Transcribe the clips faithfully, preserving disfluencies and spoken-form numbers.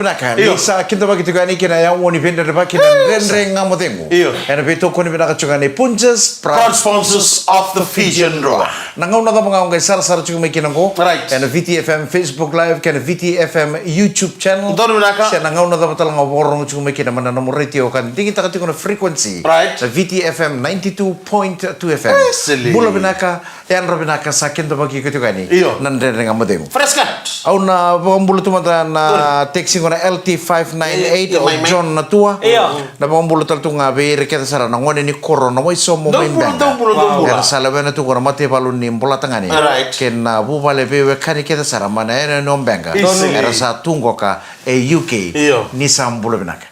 Vinaka, io, ni sa kidavaki tiko yani kina yawo ni veidredrevaki na Dredre Ga Mo Cegu. Io. Ena veitokoni vinaka tiko yani Punjas, proud sponsors of the Fijian Drua. Na gauna cava ga o qai sarasara tiko mai kina qo? Right. Ena V T F M Facebook Live, kei na V T F M YouTube channel. Donu vinaka. Se na gauna cava tale ga o vakarorogo tiko mai kina mai na nomu retio ka digitaka tiko na frequency. Right. Na V T F M ninety-two point two F M. Excellent. Bula vinaka, yadra vinaka, sa kidavaki iko tiko yani. Io. Na Dredre Ga Mo Cegu. Fresh cut. Au na vakabula tu mada na text qo na L T five nine eight, o John Natua. Io. Na vakabula tale tu ga vei ira kece sara na gone ni koro na Waisomo mai Beqa. Dou bula, dou bula, dou bula. Era sa lewena tu qo na mataivalu ni Bolatagane. Right. Kei na vuvale veiwekani kece sara mai na yanuyanu o Beqa. Io. Era sa tu qoka e U K. Io. Ni sa bula vinaka.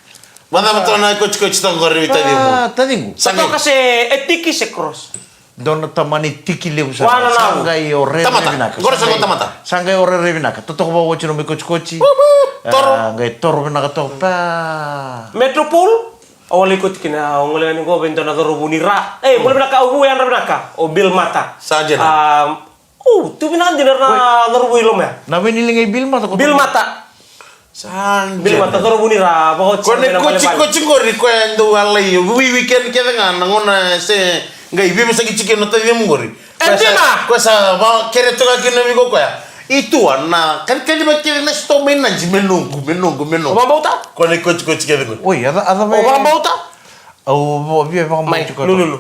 Mada mada na kotikoci toka qori vei tacimu. Ah, taciqu. Sa toka se e tiki se cross. Dua na tamani tiki levu sara. Sa qai o rairai vinaka. Qori sa qo tamata. Sa qai o rairai vinaka. Totoka vakaoti nomu ikotikoci. Toro. Ah, qai toro vinaka toka. Metropole. Au a lai koti kina, au gole yani qo vei dua na cauravou ni ra. E, bula vinaka, au vu, yadra vinaka. O Bill Mata. Sa dina. Ah, o, tu vinaka dina na cauravou i Lomea. Na vei ni liga i Bill Mata, ko Bill Mata. Sa dina. Bill Mata, cauravou ni ra, vakaoti. Ko na kotikoci qori, koya e dau a lai, wi-, weekend kece ga, na gauna se qai veivosaki tiko na tacimu qori. E dina. Koya sa, koya sa vakere toka kina vei koya. I tua na kanikani vata kece na sitoa mai Nadi, me noqu, me noqu, me noqu. O vakabauta? Ko na ikotikoci kece qo. Oi, a ca, a ca mai. O vakabauta? Au vo-, via vakabauta tiko. Mai, lululu.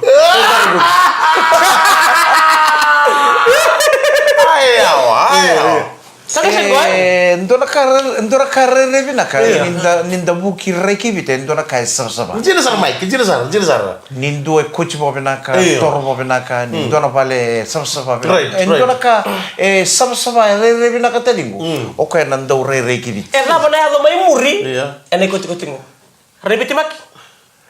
Ai, awa, ai, awa. Sa qai sa qo, e? E, dua na ka re-, dua na ka rairai vinaka, io, ni da, ni da vuki rai ki Viti, e dua na ka e savasava. Dina sara, Mike, dina sara, dina sara. Ni dua e koti vakavinaka, io, toro vakavinaka, ni, mm, dua na vale e savasava vinaka. Right, e, right. Dua na ka e savasava, e rairai vinaka taciqu. Mm. O koya na dau rairai ki Viti. E cava na yaco mai muri, io, ena ikotikoci qo? Rai veitemaki?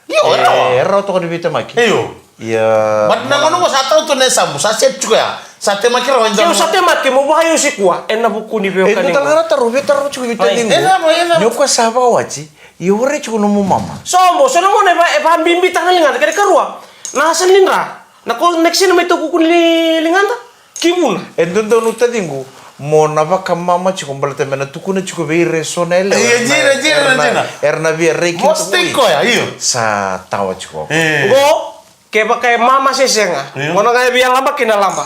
Io, e rawa. E rawa toka ni veitemaki. Io. Ia. But na gauna qo sa tau tu na yasamu, sa set tiko ya. Sa temaki rawa. Keu sa temaki, mo vakayosi kua ena vuku ni veiwekani. E dua tale ga na taro, veitaro tiko vei taciqu. Ena mo, ena mo. Ni o koya sa vakawati, ia o rai tiko nomu mama. Sobo, so na gauna e va, e vakabibitaka na ligada, kena ikarua. Na sala ni dra. Na ko, na kisina mai taukuku ni ligada. Ki vuna. E dodonu taciqu mo na vakamama tiko baleta me na tukuna tiko vei ira eso na yalewa. Io, dina, dina, dina. Era na via reki koya, io. Sa tawa tiko. E. Qo, kevaka e mama se sega. Io. Qo na ga e via laba kina laba.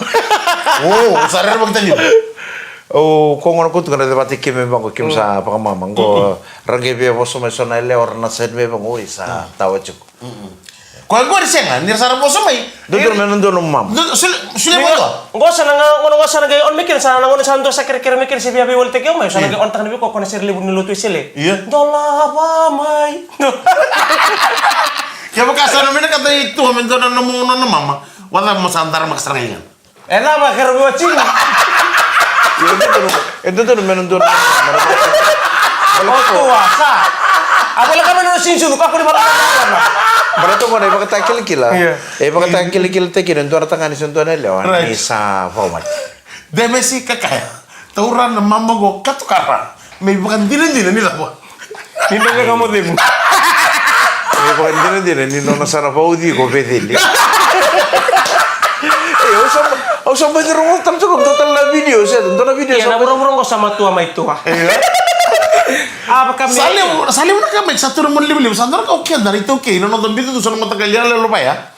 O, sa rerevaki taciqu. O, ko gona ko tu ga na cevata keme vaqo, keme sa vakamama. Qo, ra qai via vosa mai so na yalewa, ra na sega ni mai vaqo, oi, sa tawa tiko. Koya qori sega, ni ra sa ra vosa mai. Dodonu me na dua nomu mama. Solia mai qo. Qo sa na ga, qo na qo sa na qai on mai kina, sa na qo sa na dua sa kerekere mai kina, se via veiwalitaki au mai, sa na qai on taka na vei koya, ko na sere levu ni lotu e sele. Io. Dolava mai. Kevaka sa na vinakata i tua me dua na nomu nona mama, wacava mo sa daramaka sara ga i gana. E cava, kero vua tini. E dodonu, e dodonu me na dua na, na, na, na, o tua sa. A voleka me na sinsunu, kakua ni vaka. Baleta qo na ivakatakilakila. Io. E ivakatakilakila taki na dua na tagane se dua na yalewa. Right. Ni sa vakamate. Demesi kakaya. Taura na mama qo katukara. Me ivakadinadina ni cava? Ni Dredre Ga Mo Cegu. Me ivakadinadina ni nona sa na vauci iko Veceli. E, au sa, au sa baci rogo tale tiko dua tale na video, se dua na video. Ia, sa na vuravura qo sa matua mai tua. Io. A, vaka me sa levu, sa levu na ka mai, sa tu na mona livaliva, sa dua na ka o keda na iTaukei, na noda biuta tu sa na mataqali yaloyalo vaya.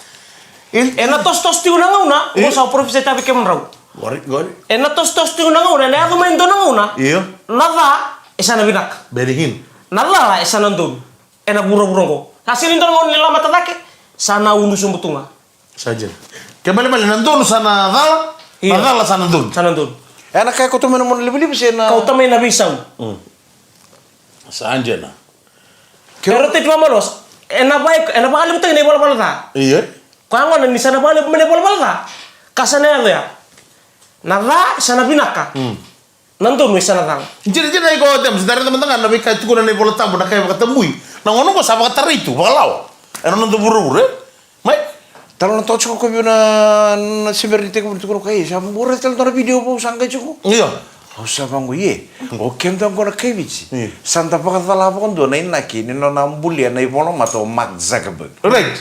E na tosotoso tiko na gauna, io, qo sa parofisai tale vei kemudrau. Qori, qori. E na tosotoso tiko na gauna, e na yaco mai dua na gauna. Io. Na ca e sa na vinaka. Beni hin. Na cala e sa na donu. E na vuravura qo. Sa sega ni dua na gauna ni lomata cake, sa na ulu sobu tu ga. Sa dina. Ke malemale na donu sa na cala, io, na cala sa na donu. Sa na donu. E na ka e kauta mai na mona livaliva se na kauta mai na veisau. Mm. Sa dina. Ke rotate vakamalosa. E na va, e na vakalevutaki na ivalavala ca. Io. Koya gona ni sa na vakalevu mai na ivalavala ca, ka sa na yaco ya. Na ca sa na vinaka. Mm. Na donu e sa na cala. Dina, dina, iko James, da raica mada ga na veika e tukuna na iVola Tabu, na ka e vakatabui. Na gauna qo sa vakatarai tu vakalawa ena noda vuravura, e? Mai. Talo na toka tiko ko vei na, na Simeri ni tekivu ni tukuna ko, e, sa bure tale dua na video vou sa qai tiko. Io. Au sa vaqo, ie. O keda qo na kai Viti. Io. Sa da vakacala vakadua na inaki ni nona bulia na ivola mata o Mark Zuckerberg. Right.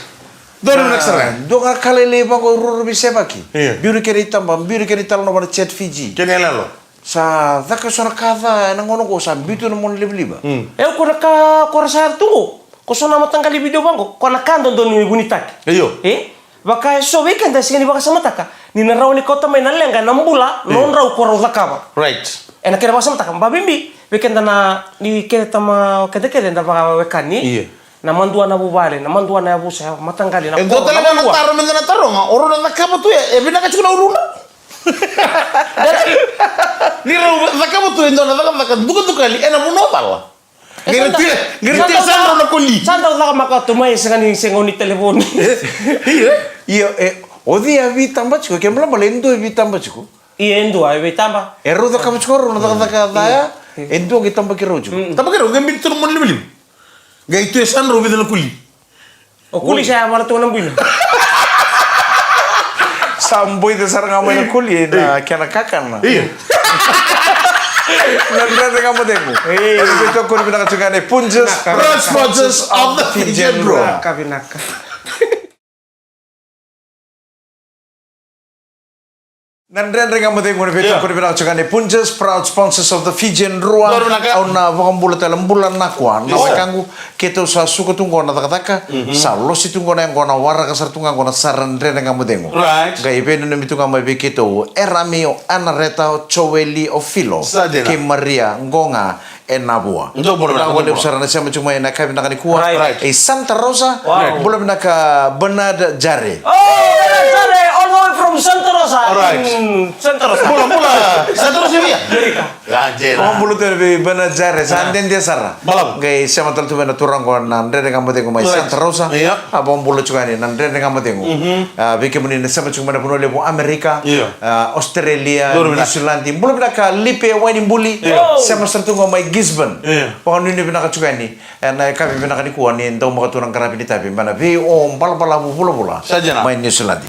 Dua na, ah, next time. Dua ga ka lailai vaqo e ruarua veisevaki. Io. Biu na kena itaba, biu na kena italanoa vua na Chat Fiji. Kena iyaloyalo. Sa caka so na ka ca ena gauna qo, sa biu tu na monalivaliva. Mm. E, ko na ka ko ra sa tu qo, ko so na mataqali video vaqo, ko na ka dodonu ni vunitaki. Io. E? Vaka e so vei keda e sega ni vakasamataka ni na rawa ni kauta mai na leqa ena bula, io, nodrau ko rau cakava. Right. Ena kena vakasamataka, ba bibi vei keda na, ni keda tama, keda kece da vakawekani. Io. Na madua na vuvale, na madua na yavusa, mataqali na... E dua tale ga na taro meda na taroga, o rau na cakava tu ya, e vinaka tiko na uluna. Ni rau cakava tu e dua na cakacaka dukadukali ena vanua cala. Qai ra tira, qai ra tira sa drau na koli. Sa dau caka maka tu mai, sega ni, sega ni telefoni. Io. Io, e, o cei a veitaba tiko, ke malamala e dua e veitaba tiko. Io, e dua e veitaba. E rau cakava tiko rau na cakacaka ca ya, e dua qai tabaki rau tiko. Mm. Tabaki rau, qai biu tu na monalivaliva. Qai tu e sa drau vica na koli. O koli sa yavala tu na buina. Sa boica sara ga mai na koli ena kena kakana. Io. Na Dredre Ga Mo Cegu. Io. Ena veitokoni vinaka tiko ga nei Punjas. Proud sponsors of the Fijian Drua. Vinaka, vinaka. Na Dredre Ga Mo Cegu, na veitokoni vinaka tiko ga nei Punjas, proud sponsors of the Fijian Drua. Bula vinaka. Au na vakabula tale, bula nakua na wekaqu. Keitou sa suka tu qo na cakacaka, sa losi tu qo na yaqona, waraka sara tu ga qo na sara Dredre Ga Mo Cegu. Right. Qai veinanumi tu ga mai vei keitou o Erami, o Anareta, o Joeli, o Filo, sa dina, kei Maria, qo ga e Navua. Dou bula vinaka, dou bula. Sara na sema tiko mai ena yakavi vinaka nikua. Right. Right. E Santa Rosa. Wow. Bula vinaka Bernard Jare. Oh, Bernard Jare, all the way from Santa Rosa. Right. Mm, Santa Rosa. Bula, bula. Santa Rosa via? Amerika. Ah, jera. Bula tale vei Bernard Jare, sa dede sara. Balavu. Qai sema tale tu mai na turaga na Dredre Ga Mo Cegu mai Santa Rosa. Right. Io. A, vakabula tiko yani na Dredre Ga Mo Cegu. Mhm. A, vei kemuni na sema tiko mai na vanua levu Amerika. Io. A, Australia, New Zealand. Bula vinaka Lipe Wainibuli. Io. Sema sara tu qo mai Gisborne. Io. Vakanuinui vinaka tiko yani. Ena yakavi vinaka nikua ni dau maka tu na qaravi ni tavi mai na vei o balabalavu vulavula. Sa dina. Mai New Zealand.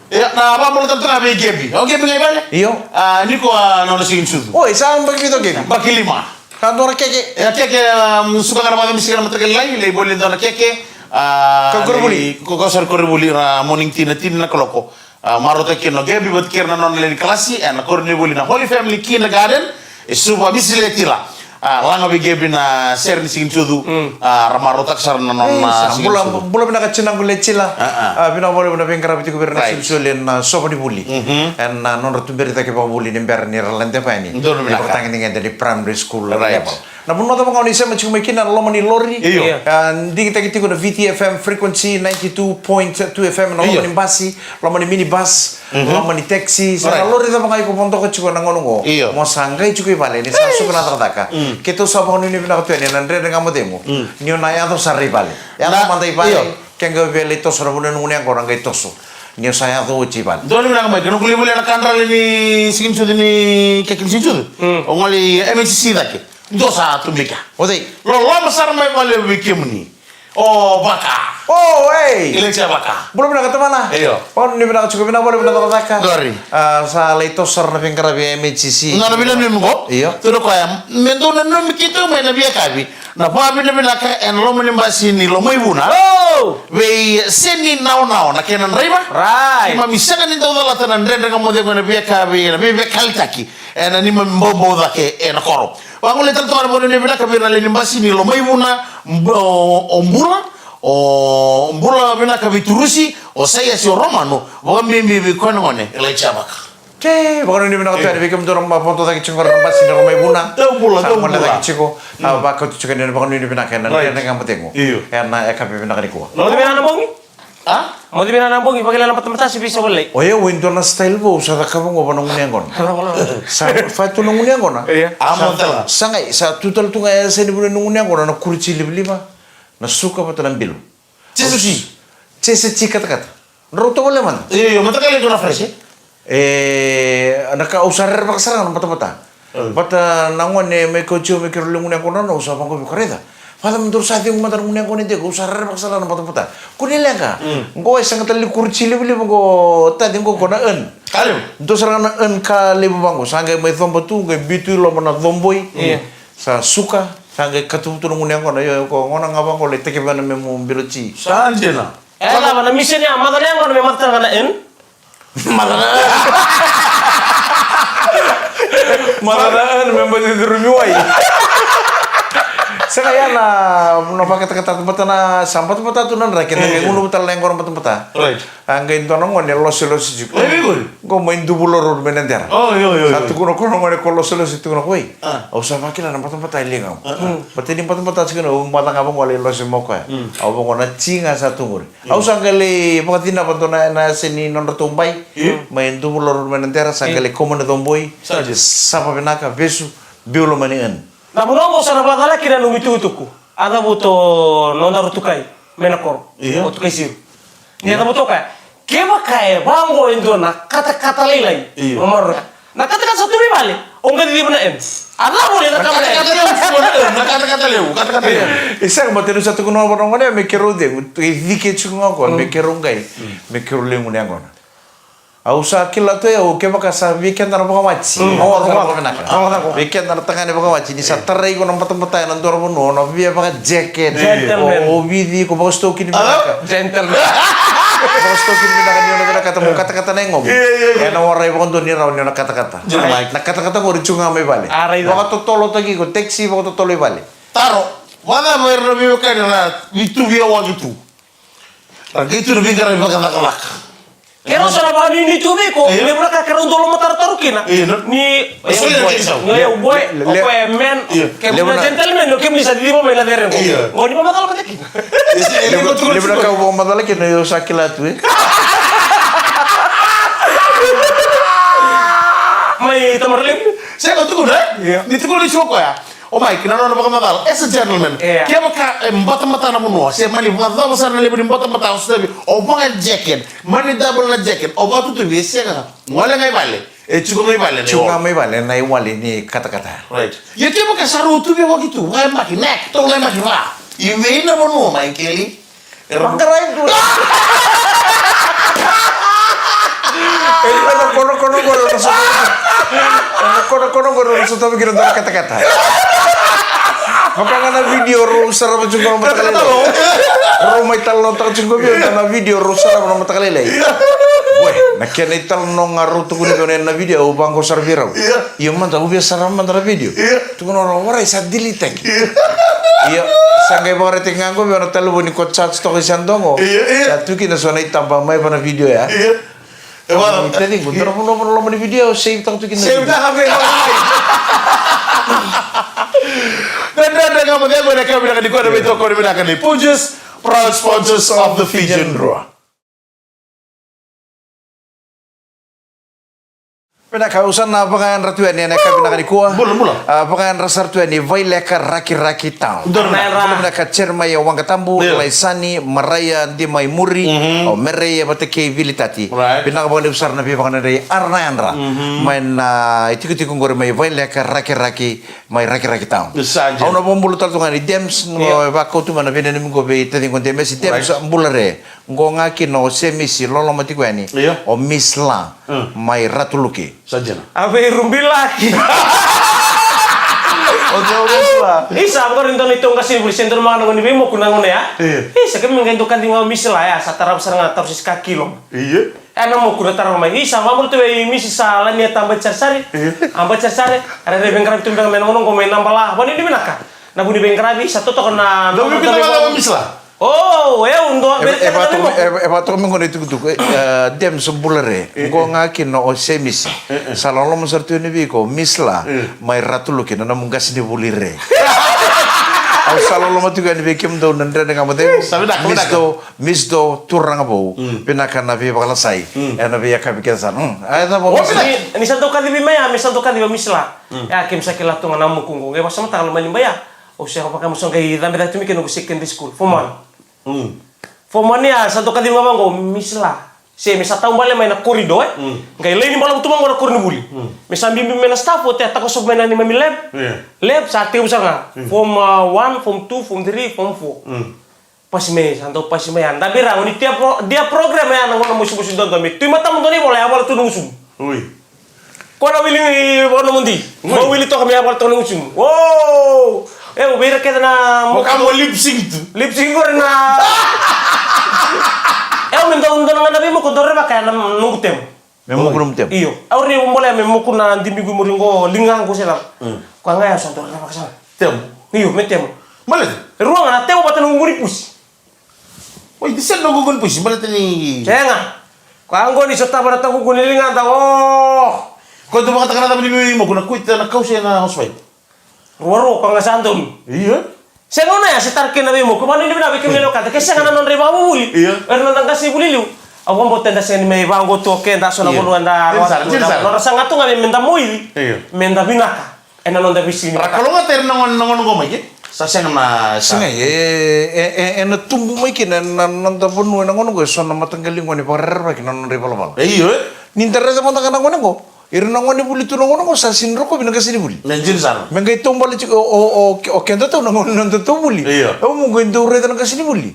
Ia, na vakabula tale tu ga vei Gebi. O Gebi qai vale? Io. A, nikua na nona siga ni sucu. Oi, sa yabaki vica o Gebi? Yabaki lima. Ka dua na keke? Ia, keke, um, suka ga na vakacamisa kina na mataka lailai, lai voli e dua na keke. A, ka koronivuli? Lai, ko, ko, sorry, koronivuli, na morning tea na tini na kaloko. A, marautaki kina o Gebi vata kei ira na nona lewe ni kalasi ena koronivuli na Holy Family Kindergarten e Suva, Misi Letila. A, laga vei Gebi na sere ni siga ni sucu. Mm. A, ra marautaka sara na nona, e, sa siga ni sucu. Bula, bula vinaka tinaqu Letila. A, a. A, vinaka vakalevu na veiqaravi tiko vei ira na, right, solisoli ena, a, sova ni vuli. Mhm. Ena, a, nodra tuberi cake vakavuli ni bera ni ra ladeva yani. Donu vinaka. Ni vakatagedegede ni primary school level. Right. Na vanua cava ga o ni sema tiko mai kina, na loma ni lori. Io. Io. A, digitaki tiko na V T F M frequency ninety-two point two F M, na loma, io, ni basi, loma ni minibus, mhm, loma ni taxi, sa, right, na lori cava ga iko vodoka tiko na gauna qo. Io. Mo sa qai tiko i vale, ni sa, yes, suka na cakacaka. Mm. Keitou sa vakanuinui vinaka tu yani ena Dredre Ga Mo Cegu. Mm. Ni o na yaco sara i vale. Yaco mada i vale, io, ke qai via lai toso na vanua ni nomu yaqona qai toso. Ni o sa yaco oti i vale. Donu vinaka mai, ke noqu lai volia na kadrale ni siga ni sucu ni keke ni siga ni sucu. Mm. O gole i M H C cake. Dua sa tu mai kea. O cei? Loloma sara mai vale vei kemuni. O Vaka. O, ei. Ilaija Vaka. Bula vinaka tamana. Io. O, ni vinaka tiko, vinaka vale, vinaka cakacaka. Qori. A, sa lai toso sara na veiqaravi e M H C. Na, na veinanumi qo. Io. Tukuna o koya, me dou nanumi keitou mai na veiyakavi. Na vakavinavinaka ena loma ni basi ni Lomaivuna. O! Vei Seni Naonao na kena draiva. Right. Keimami sega ni dau calata na Dredre Ga Mo Cegu ena veiyakavi, ena veiveikalitaki. Ena neimami baubau cake ena koro. Vagolei tale toka na vakanuinui vinaka vei ira na lewe ni basi ni Lomaivuna, o, o Bula, o Bula vinaka vei Turusi, o Saiasi, o Romano, vakabibi vei koya na gone, Ilaija Vaka. Te, vakanuinui vinaka tu yani vei kemudou na vodo cake tiko qori na basi ni Lomaivuna. Dou bula, dou bula. Sa gole cake tiko, a, vakauti tiko yani na vakanuinui vinaka ena, right, Dredre Ga Mo Cegu. Io. Ena yakavi vinaka nikua. Moce vinaka na bogi. A? Moce vinaka na bogi, vakila na batabata se vei sa volai. O yau e dua na style vou sa cakava qo vua na gunu yaqona. Sa fai tu na gunu yaqona. Io. A, sa moce tale. Sa qai, sa tu tale tu ga e yasa ni vanua ni gunu yaqona na kuriti livaliva, na suka vata na bilo. Jersey. Jersey katakata. Drau tovolea mada. Io, io, mataqali dua na fresh, e? E, na ka au sa rerevaka sara ga na batabata. Mm. Vata na gone mai kauti au mai keirau lewe ni gunu yaqona, au sa vaqo vei koya, raica. Vata me daru sa cegu mada na gunu yaqona, e dua, au sa rerevaka sara ga na batabata. Kua ni leqa. Mm. Qo e sega tale ni kuriti livaliva qo, taci qo, qo na un. Ka levu. Dua sara ga na un ka levu vaqo. Sa qai mai coba tu, qai biu tu i loma na coboi. Io. Sa suka, sa qai katuvu tu na gunu yaqona, io, ko gona ga vaqo, lai tekivu na memu bilo ti. Sa dina. E, cava na misini ya, maca na yaqona me maca tale ga na N? Maca na. Mada na an me bati curumi wai. Sega ya na, na vakatakataka bata na sa batabata tu na dra keda me gunu tale na yaqona batabata. Right. A qai dua na gone loselose tiko. Qo mai duvu loruru mai na dera. Sa tukuna ko na gone ko loselose, tukuna ko, "Oi, au sa vakila na batabata e ligamu." Bata ni batabata tiko na, au bata ga vaqo lai lose mo koya. Au vaqo na tiga sa tu qori. Au sa qai lai vakacinava dua na, na yasa ni nodratou bai. Mai duvu loruru mai na dera, sa qai lai kau mai na coboi. Sa vavinaka, vesu, biu loma ni an. Na vanua qo sa na vakacala kina nomu itukutuku. A cavuta o nodaru tukai mai na koro. Io. O tukai Siru. Ni a cavuta o kaya, kevaka e vaqo e dua na katakata lailai. Io. Mo maroroya. Na katakata sa tu mai vale. O qai ciciva na en. A cava voli na katakata levu. Na katakata levu, katakata levu. E sega, mateni sa tukuna vaqo na gone me keirau cegu. E cike tiko ga o koya me keirau qai. Me keirau lequ na yaqona. Au sa kila tu e au, kevaka sa vei keda na vakawati. Au a cakava vinaka. Vei keda na tagane vakawati, ni sa tarai iko na batabata ena dua na vanua, o na via vaka jacket. Gentleman. O vici iko vakasitoki ni vinaka. Gentleman. Vakasitoki ni vinaka ni o na vinakata mo katakata na yagomu. Ena warai vakadua ni rawa ni o na katakata. Na katakata qori tu ga mai vale. Vakatotolotaki iko, taxi vakatotolo i vale. Taro, vakacava era na veiwekani ra veituvia waki tu? Ra qai tu na veiqaravi vakacakacaka. Keirau sa na vakanuinui tu vei iko, levu na ka keirau dau lomatarotaro kina. Ni, o yau boy, o koya e man, kemuni na gentleman, o kemuni sa ciciva mai na cere qo. Qo ni vakamacala vata kina. Levu na ka au vakamacala kina, au sa kila tu, e. Mai tamara levu. Sega, tukuna, e? Ni tukuna ni sua koya. O Mike, na nona vakamacala, as a gentleman, kevaka e batabata na vanua, se mani vakacava sara na levu ni batabata, o sotavi, o vaka jacket, mani double na jacket, o vakatutuvi, e sega, gole ga i vale, e tiko ga i vale, tiko ga mai vale, na iwali ni katakata. Right. Ia kevaka sa rau tuvi waki tu, vaka e Mike, nek, tou lai Mike, va. I vei na vanua, Mike, eli? Era vakarai tu. Ena konokono qori au na sota. Ena konokono qori au na sota vei kina dua na katakata. Vaka ga na video rau sarava tiko na mataka lailai. Rau mai talanoataka tiko vei au na video rau sarava na mataka lailai. Boy, na kena italanoa ga rau tukuni vei au na video au vaqo sara vei rau. Io mada, au via sarava mada na video. Tukuna o rau, warai, sa delete-taki. Io, sa qai vakaraitaki ga qo vei au na talevoni ko charge toka i Siadogo. Sa tu kina so na itaba mai va na video ya. E vaka. Taciqu, dua na vanua vanua loma ni video, save-taka tu kina. Save-taka vei au. Dredre ga mo cegu ena yakavi vinaka nikua na veitokoni vinaka ni Punjas, proud sponsors of the Fijian Drua. Vinaka, au sa na vakayadra tu yani ena yakavi vinaka nikua. Bula, bula. A, vakayadra sara tu yani Vaileka Rakiraki Town. Donu. Bula vinaka Jeremaia Waqatabu, Laisani, Maraia Dimaimuri, o Mereia vata kei Vilitati. Vinaka vakalevu sara na veivakanadrai, ara na yadra. Mai na itikotiko qori mai Vaileka Rakiraki, mai Rakiraki Town. Au na vakabula tale tu ga ni Dems, e vakauta mai na veinanumi qo vei taciqu Demesi, Dems, bula re. Qo ga kina o Semisi, loloma tiko yani. Io. O Miss La, mai Ratuluke. Sa dina. A veirubilaki. O cei o Miss La? Isa, qori dua na itoqasi ni vuli, se dua na magana qo ni veimoku na gauna ya. Io. Isa, kemuni qai dau kaci ga o Miss La ya, sa tarava sara ga na taro se sika kilo. Io. E na moku na tarava mai. Isa, vabula tu vei Misi sa lania ta bai sarisari. Io. A bai sarisari, a rairai veiqaravi tu beka mai na gauna qo mai Nabala. Vani ni vinaka. Na vu ni veiqaravi, sa totoka na. Dou vei kina vei Miss La. O, e, au dua vei kina vei moku. E vatoka me gona itukutuku, e, Dems bula re. Qo ga kina o Semisi. Sa loloma sara tu yani vei iko, Miss La, mai Ratuluke, na nomu qase ni vuli re. Au sa loloma tiko yani vei kemudou na Dredre Ga Mo Cegu. Sa vinaka, Miss vinaka. Dou, Miss Do, turaga vou. Vinaka na veivakalasai. Ena veiyakavi kece sara. A, e cava, Miss La? Ni, ni sa dau kacivi mai ya, me sa dau kacivi o Miss La. Ya, kemu sa kila tu ga na moku qo. Qai vasamataka loma ni bai ya. Au sega vaka mo sa qai cabe cake tu mai kina noqu secondary school. Form one. Form one ya, sa dau kacivi ga vaqo, Miss La. Se me sa taubale mai na corridor, e? Qai laini balavu tu vaqo na koronivuli. Me sa biubiu mai na staff, o tea takosovu mai na neimami lab. Lab, sa tekivu sara ga. Form, a, one, form two, form three, form four. Pasi mai, sa dau pasi mai ya. Dabe ra, o ni tea pro-, dia program ya na gauna mo subusu dodonu. Me tu i matamu dua na ivola, yavala tu na gusumu. Oi. Ko na wili ni vono mundi. Oi. Mo wili toka me yavala toka na gusumu. O! E, o vei ira kece na mo. Ka mo lip sync tu. Lip sync qori na. E, o me dau dua na gana vei mo ko dau revaka ya na noqu temu. Me moku na temu. Io. Au rei bolea me moku na dibiqu muri qo liga qo se cava. Mm. Koya ga ya sa dua na vakasala. Temu. Io, me temu. Baleta? E rua ga na temu vata na guqu ni pusi. Oi, di sega na guqu ni pusi, baleta ni. Sega. Koya qo ni sotava na takuqu ni ligada, o. Ko dou vakataka na cava ni me moku na kuita na kau se na hosepipe. Ruarua koya ga sa donu. Io. Sega na ya se tara kei na veimoku. Vaka ni vinaka vei kemuni na wekada. Ke sega na nodra ivakavuvuli. Io. Era noda qasenivuli liu. Au vakabauta eda sega ni mai vaqo tu o keda so na vanua eda rogoca tu. Nodra saga tu ga me da moici. Io. Me da vinaka. Ena noda veisiga. Ra kalougata ira na gone, na gone qo mai ke? Sa sega na, sa. Sega, e, e, e, ena tubu mai kina na, na noda vanua ena gauna qo, e so na mataqali gone vakarerevaki na nodra ivalavala. E, io, e. Ni da raica mada ga na gone qo. Ira na gonevuli tu na gauna qo sa sega ni rokovi na qasenivuli. Me dina sara. Me qai taubale tiko o, o, o, o keda tau na gone na noda tauvuli. Io. Au mo qai dau raica na qasenivuli.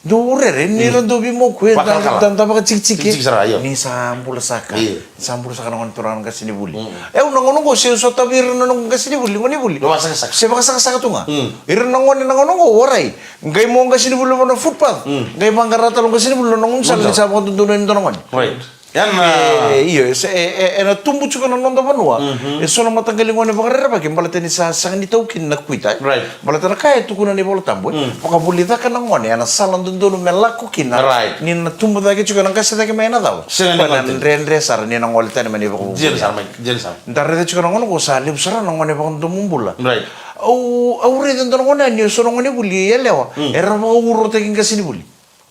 Dau rere, ni ra dau veimoku, e da, da, da vakatsikitsiki. Tsikitsiki sara, io. Ni sa bula saka. Io. Ni sa bula saka na gone turaga na qasenivuli. Mm. E au na gauna qo se sotavi ira na noqu qasenivuli, gonevuli. Dau vakasakasaka. Se vakasakasaka tu ga. Mm. Ira na gone na gauna qo, warai. Qai mo qasenivuli vana footpath. Mm. Qai vaqara tale o qasenivuli na noqu sala ni sa vakadodonu e dua na gone. Right. Ia na. E, io, e, e, e, ena tubu tiko na noda vanua. Mhm. E so na mataqali gone vakarerevaki, baleta ni sa sega ni tau kina na kuita, e. Right. Baleta na ka e tukuna na iVolatabu, e. Mm. Vakavulicaka na gone ena sala dodonu me lako kina. Right. Ni na tubu cake tiko na qase cake mai ena cava. Sega ni. Koya na dredre sara ni na gole tani mai na ivakavuvuli. Dina sara mai, dina sara. Da raica tiko na gone qo sa levu sara na gone vakadomobula. Right. Au, au raica dua na gone yani, e so na gonevuli yalewa. Mm. Era vakaurotaki qasenivuli.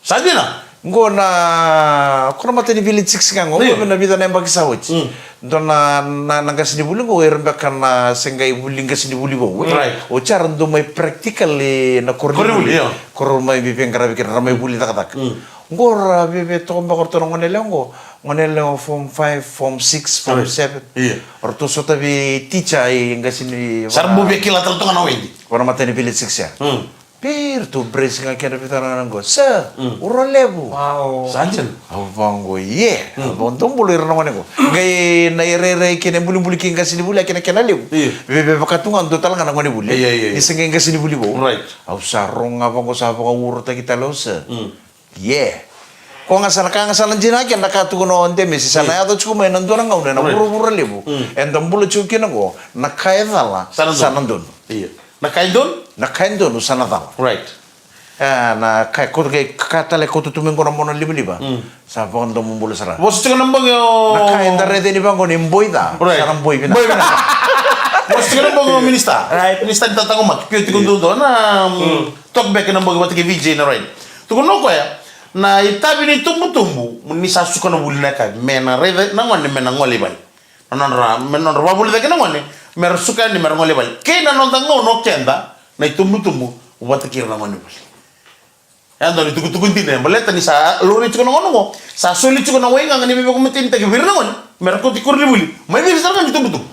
Sa dina? Qo na, ko na mata ni Village Six ga qo, io, qo na vica na yabaki sa oti. Mm. Dua na, na, na qasenivuli qo, era beka na se qai vuli qasenivuli vou, e. Right. Oti ya ra dau mai practical ena koronivuli. Koronivuli, io. Ko ra mai veiqaravi kina, ra mai vuli cakacaka. Mm. Qo ra veve toka beka o ratou na gone yalewa qo, gone yalewa form five, form six, form seven. Right. Io. O ratou sotavi teacher i qase ni. Sa ra bau via kila tale toka na wede. Ko na mata ni Village Six ya. Mm. Pei ratou brace ga kena vica na gone qo. Sir, mm, uro levu. Wow. Sa dina. Au vaqo, yeah. Mm. Au vaqo, dou bula ira na gone qo. Qai na irairai kei na bulibuli kei qasenivuli, a kena kena levu. Io. Veve vaka tu ga dua tale ga na gonevuli. Io, io, io. Ni se qai qasenivuli vou. Right. Au sa rogo ga vaqo sa vakaurotaki tale au, sir. Mm. Yeah. Ko ga sa na ka ga sa na dina kei na ka tukuna o Demesi, sa na, mm, yaco tiko mai na dua na gauna ena, right, vuravura levu. Mm. Eda bula tiko kina qo, na ka e cala, sa na donu. Sa na donu. Io. Na ka e donu? Na ka e donu sa na cala. Right. E, na ka e koto, ka, ka tale e koto tu mai qo na mona livaliva. Mm. Sa vakadomobula sara. Vosa tiko na bogi o. Na ka eda raica ni vaqo ni boi ca. Right. Sa na boi vinaka. Boi vinaka. Vosa tiko na bogi o minisita. Right. Minisita ni tataqomaki. Pio tiko, yeah, duadua. Na, mm, mm, talk back na bogi vata kei Vijay na, right. Tukuna o koya, na itavi ni tubutubu, ni sa suka na vuli na yakavi. Me na raica na gone, me na gole i vale. Na nodra, me nodra vakavulica kina na gone, me ra suka yani me ra gole i vale. Kei na noda gauna o keda, na itubutubu, vata kei ira na gonevuli. E dua na itukutuku dina, baleta ni sa laurai tiko na gauna qo, sa soli tiko na waigaga ni veivakamatenitaki vei ira na gone, me ra kauti koronivuli. Mai vei ira sara ga na itubutubu.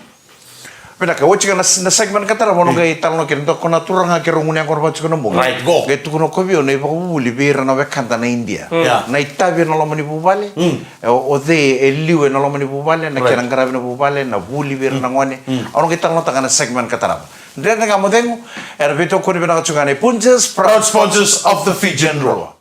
Vinaka, oti ga na, na segment ka tarava, mm, qai talanoa kina, dua ko na turaga keirau gunu yaqona vata tiko na bogi. Right, go. Qai tukuna o koya vei au na ivakavuvuli vei ira na wekada na Idia. Mm. Yeah. Na itavi ena loma ni vuvale. Mm. E, o, o cei e liu ena loma ni vuvale, na, right, kena qaravi na vuvale, na vuli vei ira na gone. Mm. Au na qai talanoataka na segment ka tarava. Dredre Ga Mo Cegu, era veitokoni vinaka tiko ga na Punjas, proud sponsors of the Fijian Drua.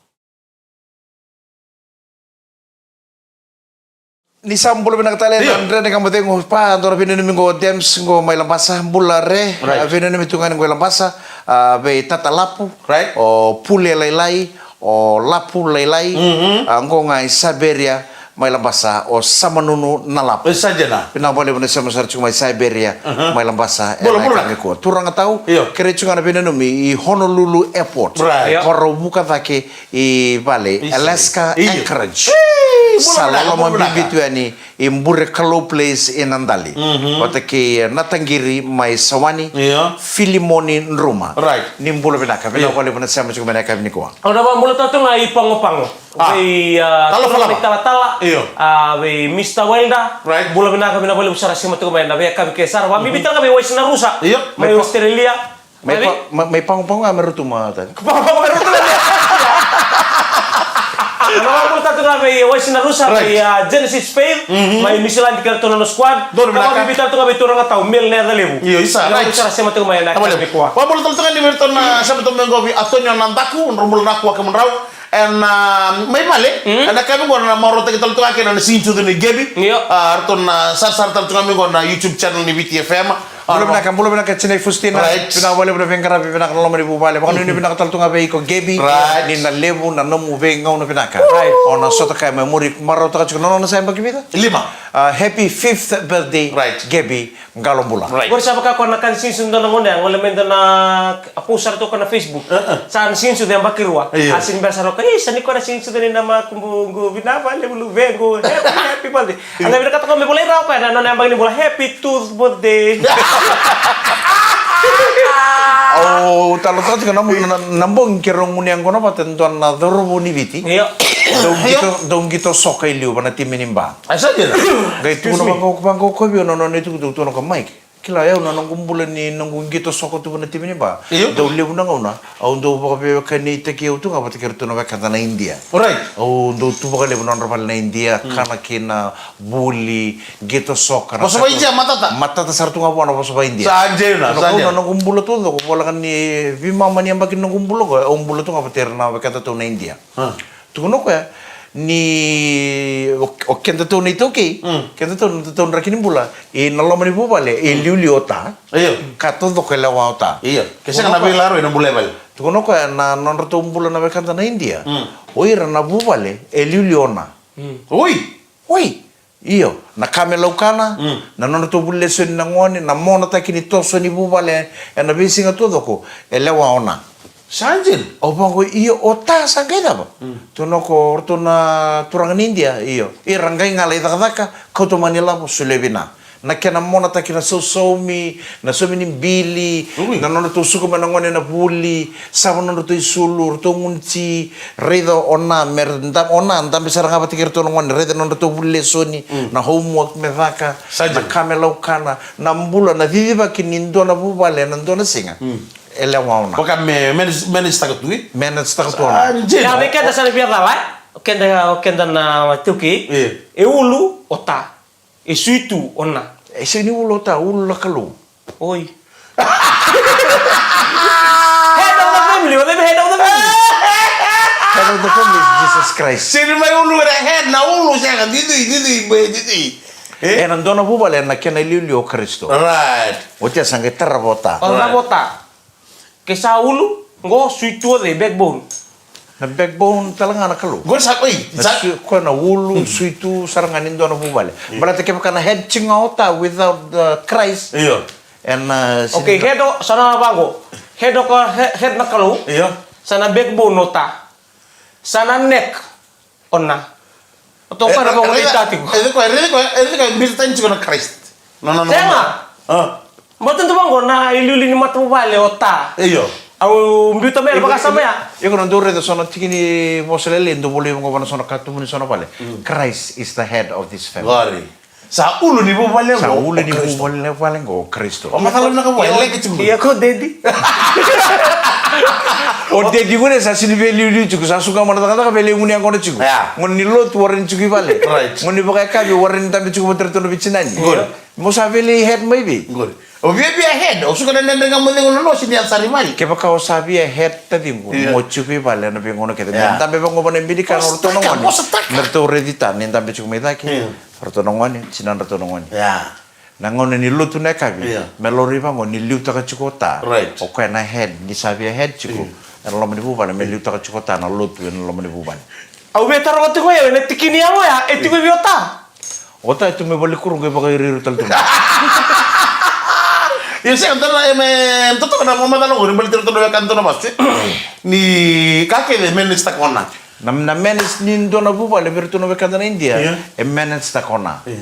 Ni sa bula vinaka tale, io, na Dredre Ga Mo Cegu, pa, dua na veinanumi qo, Dems qo mai Labasa, bula re, right, a, veinanumi tu ga ni qo i Labasa, a, vei Tata Lapu, right, o Pule Lailai, o Lapu Lailai, mhm, a, qo ga i Saveria, mai Labasa, o Samanunu Nalapu. E sa dina. Vinaka vakalevu na sema sara tiko mai Siberia, mhm, mai Labasa, bula, ena, bula, yakavi nikua. Turaga tau, io, kerei tiko ga na veinanumi i Honolulu Airport. Right. Io. Ko rau vuka cake i vale, i Alaska, io, Anchorage. Ii, bula, sa bula, loloma, bula, bibi tu yani i Bure Kalou Place i Nadali. Mhm. Vata kei Nataqiri mai Sawani. Io. Filimoni Druma. Right. Ni bula vinaka. Vinaka, io, vakalevu na sema tiko mai na yakavi nikua. Au na vakabula tale tu ga i Pago Pago. A. Vei, a, Talatala. Talatala. Io. A, vei Mister Wilder. Right. Bula vinaka, vinaka vakalevu sara, sema tiko mai na veiyakavi ke sara. Vakabibi, mhm, tale ga vei Waisinarusa. Io. Mai, mai Pa-, Australia. Mai, mai Pa-, mai, mai Pago Pago ga me rau tu mai, tani. Pago Pago me rau tu mai. Vakabula tale tu ga vei Waisina Rusa, right, vei, a, Genesis Faith, mhm, mai New Zealand, kei ratou na nona squad. Donu vinaka. Vakabula tale tu ga vei turaga tau Mel na yaca levu. Io, isa, right. Sara sema tu ga mai na, vakabula, kami kua. Vakabula tale tu ga ni vei ratou na sema tu mai qo vei Antonio Nadaku, drau bula vinaka kemudrau. Ena, a, mai vale, mm, ena kami qo na marautaki tale tu ga kei na siga ni sucu nei Gebi. Io. A, ratou na sarasara tale tu ga mai qo na YouTube channel ni Viti F M. Bula vinaka, bula vinaka Tinai Fustina. Right. Vinaka vakalevu na veiqaravi vinaka na loma ni vuvale. Vakanuinui vinaka tale tu ga vei iko Gebi. Right. Ni na levu na nomu veigauna vinaka. Right. O na sota kaya mai muri, marautaka tiko na nona sa yabaki vica? Lima. A, happy fifth birthday, right, Gebi Qalobula. Right. Qori sa vaka koya na ka ni siga ni sucu dua na gone, a gole mai dua na post sara toka na Facebook. Uh-uh. Sa na siga ni sucu yabaki rua. Io. A sega ni bera sara o koya, "Ei, sa ni koya na siga ni sucu ni na makubuqu, vinaka vakalevu luvequ, happy, happy birthday." A qai vinakata koya me volai rawa o koya na nona yabaki ni bula, "Happy tooth birthday." Au talanoataka tiko na, na, na bogi keirau gunu yaqona vata e dua na cauravou ni Viti. Io. Dau qito, dau qito soka i liu va na timi ni Ba. A sa dina. Qai tukuna, excuse me, vaqo, vaqo o koya vei au na nona itukutuku, tukuna o koya, "Mike, kila, o yau na noqu bula ni noqu qito soka tu va na timi ni Ba." Io. Dau levu na gauna au dau vakaveiwekanitaki au tu ga vata kei ratou na wekada na Idia. Right. Au dau tu vakalevu na nodra vale na Idia, mm, kana kina, vuli, qito soka, na vosa Vaidia, matata. Matata sara tu ga vua na vosa Vaidia. Sa dina, sa dina. Na noqu bula taucoko, voleka ni veimama ni yabaki ni noqu bula qo, au bula tu ga vata kei ira na wekada tu na Idia. Ah. Tukuna o koya ni o, o kedatou na iTaukei, mm, kedatou na, kedatou na draki ni bula, e na loma ni vuvale e, mm, liuliu o Ta. Io. Ka taucoko e lewa o Ta. Io. Ke sega na veilaroi na bula e vale. Tukuna o koya na nodratou bula na wekada na Idia. Mm. O ira na vuvale e liuliu o Na. Mm. Oi. Oi. Io, na ka me laukana, mm, na nodratou vuli lesoni na gone, na monataki ni toso ni vuvale ena veisiga taucoko e lewa o Na. Sa dina. Au vaqo, io, o Ta sa qai cava? Mm. Tukuna o koya, o ratou na turaga ni Idia, io. Ira qai gala i cakacaka, kauta mai na ilavo, solia vei Na. Na kena monataki na sausaumi, na saumi ni bili, ui, na nodratou suka mai na gone na vuli, sava nodratou isulu, ratou gunu ti, raica o Na, me ra da-, o Na dabe sara ga vata kei ratou na gone, raica nodratou vuli lesoni, mm, na homework me caka, sa dina, na ka me laukana, na bula, na cicivaki ni dua na vuvale ena dua na siga. Mm. E lewa o Na. Vaka me manage, manage taka tu, e? Manage taka tu o Na. Sa dina. Ia, vei keda sa na via cala, e? O keda, o keda na iTaukei. Io. E ulu o Ta. E suitu o Na. E sega ni ulu o Ta, ulu na Kalou. Oi. Head of the family, o cei head of the family? Head of the family is Jesus Christ. Sega ni mai ulu era head na ulu, sega, didui, didui, bai, didui. E? Ena dua na vuvale, ena kena iliuliu o Karisito. Right. Oti ya sa qai tarava o Ta. O tarava o Ta. Ke sa ulu, qo suitu o cei, backbone. Na backbone tale ga na Kalou. Qo sa, oi, na sa su-, koya na ulu, mm, suitu sara ga ni dua na vuvale. Io. Baleta kevaka na head tiko ga o Ta without, uh, Christ. Io. And, uh, okay, head o, sa na vaqo. Head o ko, he-, head na Kalou. Io. Sa na backbone o Ta. Sa na neck. O Na. O toka na vaqo, e, e, tiko. E, e, e, e, e, e, biuta tani tiko na Christ. No, no, no, sega. No. Ah. Baleta tu vaqo na iliuliu ni matavuvale o Ta. Io. Au biuta mai na vakasama ya. Iko na dau raica so na tiki ni vosa lailai, dau volai vaqo vana so na katuba ni so na vale. Mm. Christ is the head of this family. Glory. Sa ulu ni vuvale qo. Sa ulu ni vuvale qo o Karisito. O macala vinaka vua, e leke tiko. Ia ko dedi. O dedi gone sa sini via liuliu tiko, sa suka mana cakacaka via liu gone yaqona tiko. Ia. Gone ni lotu warai ni tiko i vale. Right. Gone ni vakayakavi warai ni dabe tiko vata ratou na veitinani. Good. Mo sa via lai head mai vei? Good. O via via head, o suka na dredre ga mo cegu na nosi ni yaca sa ri vale. Kevaka o sa via head taciqu, ia, mo tiko i vale ena veigauna kece. Ia. Me dabe vaqo vana ibidika na ratou na gone. Me ratou raici Ta ni dabe tiko mai cake. Ia. Ratou na gone, tinadratou na gone. Ia. Na gauna ni lotu na yakavi, ia, me laurai vaqo ni liutaka tiko o Ta. Right. O koya na head, ni sa via head tiko. Ia. Ena loma ni vuvale, me liutaka tiko o Ta na lotu ena loma ni vuvale. Au via taroga tiko ya, ena tiki ni yago ya, e tiko vei o Ta. O Ta e tu mai valenikuro qai vakairiiri tale tu. Ia sega, dua na, e me, totoka na macala qori, baleta ratou na wekada tu na vasu. Ni ka kece e manage taka o Na. Na, na manage ni dua na vuvale vei ratou na wekada na Idia, ia, e manage taka o Na. Ia.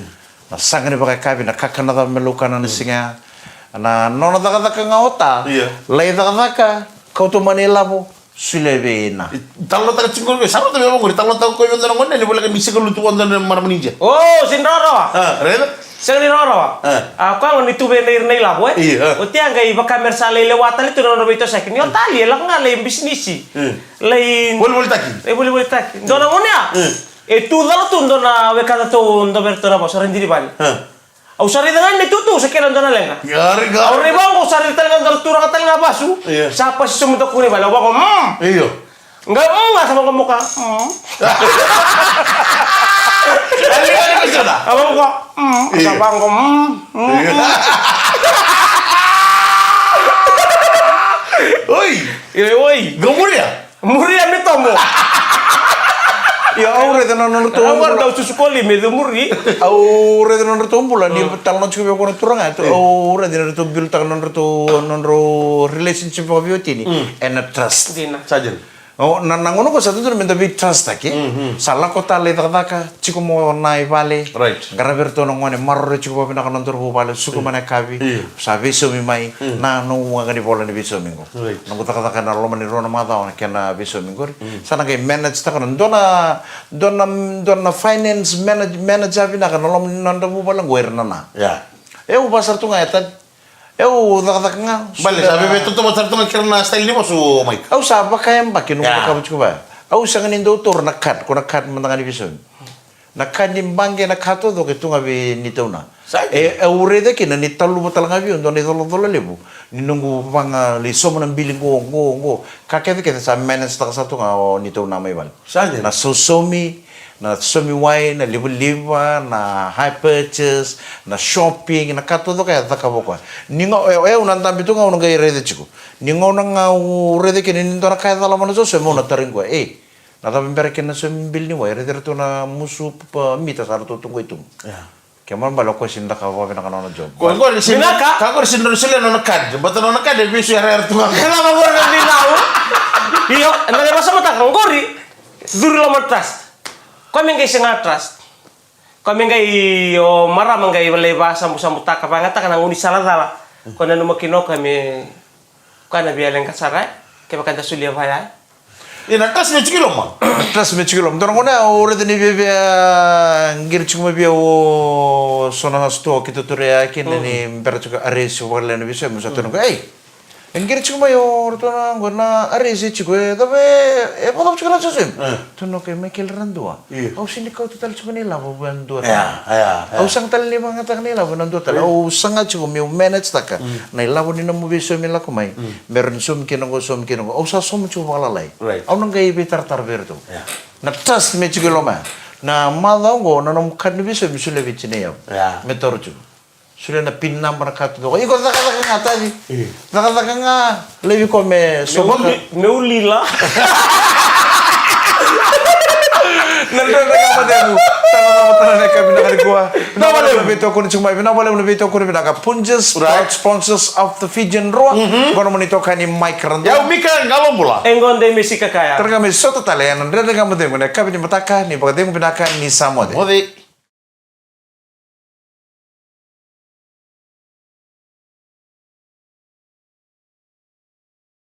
Na saqa ni vakayakavi, na kakana cava me laukana na siga ya. Na nona cakacaka ga o Ta. Ia. Lai cakacaka, kauta mai na ilavo, solia vei Na. Talanoataka tiko qori, sa rauta me vaqori, talanoataka koya vei dua na gone ni voleka ni sega ni lotu vua dua na marama ni Idia. O, Cinderella. A, raica. Sega ni rawarawa. E. A, koya gona ni tu vei na ira na ilavo, e? Io, e. Oti ya qai vaka me ra sa lai lewa tale tu na nodra veitosoyaki. Ni o tali, e lako ga lai bisinisi. E. Lai volivolitaki. Lai volivolitaki. Dua na gauna ya. E. E tu cala tu dua na wekadatou, dua vei iratou na vasu, sa ra dina i vale. E. Au sa raica ga ni tu tu, sa kena dua na leqa. Qori, qori. Au raica vaqo, au sa raica tale ga dua na turaga tale ga vasu. Io. Sa pasi sobu toka i vale, au vaqo, mm. Io. Qai, mm, a sa vaqo moka, mm. Ali, ali, ali, ali. A vaqo, mm, a sa vaqo, mm, mm, mm. Oi. Io, oi. Qai muria? Muria me tomo. Io, au raica na nodratou bula. Au raica na nodratou bula, ni talanoa tiko vei koya na turaga. Io. Au raica na nodratou build taka na nodratou, nodratou relationship vakaveiwatini. Mm. Ena trust. Dina. Sa dina. O, na, na gauna qo sa dodonu meda veitrust taki. Mhm. Sa lako tale i cakacaka, tiko mai na i vale. Right. Qaravi iratou na gone, maroroi tiko vakavinaka na nodaru vuvale, suka mai na yakavi. Io. Sa veisaumi mai. Mm. Na noqu gaga ni vola ni veisaumi qo. Right. Noqu cakacaka ena loma ni rua na macawa na kena veisaumi qori. Mm. Sa na qai manage taka na dua na, dua na, dua na finance manage, manager vinaka na loma ni noda vuvale qo era na na. Yeah. E, au vaka sara tu ga e tani. Au cakacaka ga. Baleta sa veve totoka sara tu ga kei ira na style ni vosa, Mike. Au sa vakayabaki noqu cakava tiko vaya. Au sega ni dau taura na card, ko na card mada ga ni veisaumi. Na card ni baqe, na ka taucoko e tu ga vei Ni Tauna. Sa dina. E, au raica kina ni taluva tale ga vei au dua na icolacola levu. Ni noqu vaga lai sauma na bili qo, qo, qo. Ka kecekece sa manage taka sara tu ga o Ni Tauna mai vale. Sa dina. Na sausaumi, na saumi wai, na livaliva, na hire purchase, na shopping, na ka taucoko e cakava o koya. Ni ga, e, e, au na dabe tu ga, au na qai raica tiko. Ni gauna ga au raica kina ni dua na ka e cala mai na sausaumi, au na tarogi koya. Ei, na cava bera kina na saumi bili ni wai? Raici iratou na musu, p-, p-, mita sa ratou tu qo i tuba. Ia. Ke mani bale o koya sega ni cakava vakavinaka na nona job. Ko qori sega ni, vinaka. Ka qori sega ni solia na nona card. Baleta na nona card e vesu yarayara tu ga. Vinaka qori na vinau. Io, na qai vakasamataka qori. Curu i loma na trust. Koya me qai sega na trust. Koya me qai o marama qai lai vakasabusabutaka, vakayagataka na gaunisala cala. Ko nanuma kina o koya me, koya na via leqa sara, e? Kevaka eda solia vaya, e? Ia na trust me tiko i loma. Trust me tiko i loma. Dua na gauna au raica ni via, via qiri tiko mai vei au so na sitoa keitou turea kina ni bera tiko a raise vakalevu na veisaumi, au sa tukuna, ei, e qiri tiko mai o ratou na qo na a raise e tiko, e cava e, e vakacava tiko na sausaumi? E. Tukuna o koya, mai kele ra dua. Io. Au sega ni kauta tale tiko na ilavo vua e dua tale. Ia, ia, ia. Au saga tale ni vakayagataka na ilavo ena dua tale. Io. Au saga tiko meu manage taka na ilavo ni nomu veisaumi lako mai. Me rawa ni saumi kina qo, saumi kina qo. Au sa sauma tiko vakalalai. Right. Au na qai veitaratara vei iratou. Ia. Na trust me tiko i loma ya. Na macawa qo, na nomu card ni veisaumi me solia vei Tinai Yavu. Ia. Me taura tiko. Solia na pin number, na ka taucoko. Iko cakacaka ga, taci. Io. Cakacaka ga, laivi koya me soba ka. Me uli, me ulila. Na Dredre Ga Mo Cegu. Tala na matana na yakavi vinaka nikua. Vinaka vakalevu na veitokoni tiko mai. Vinaka vakalevu na veitokoni vinaka. Punjas, right, proud sponsors of the Fijian Drua. Mhm. Qo na nomuni itokani Mike Radua. Yau Mika Qalobula. E qo dei me sika kaya. Tara ga me sota tale ena Dredre Ga Mo Cegu ena yakavi ni mataka, ni vakacegu vinaka, ni sa moce. Moce.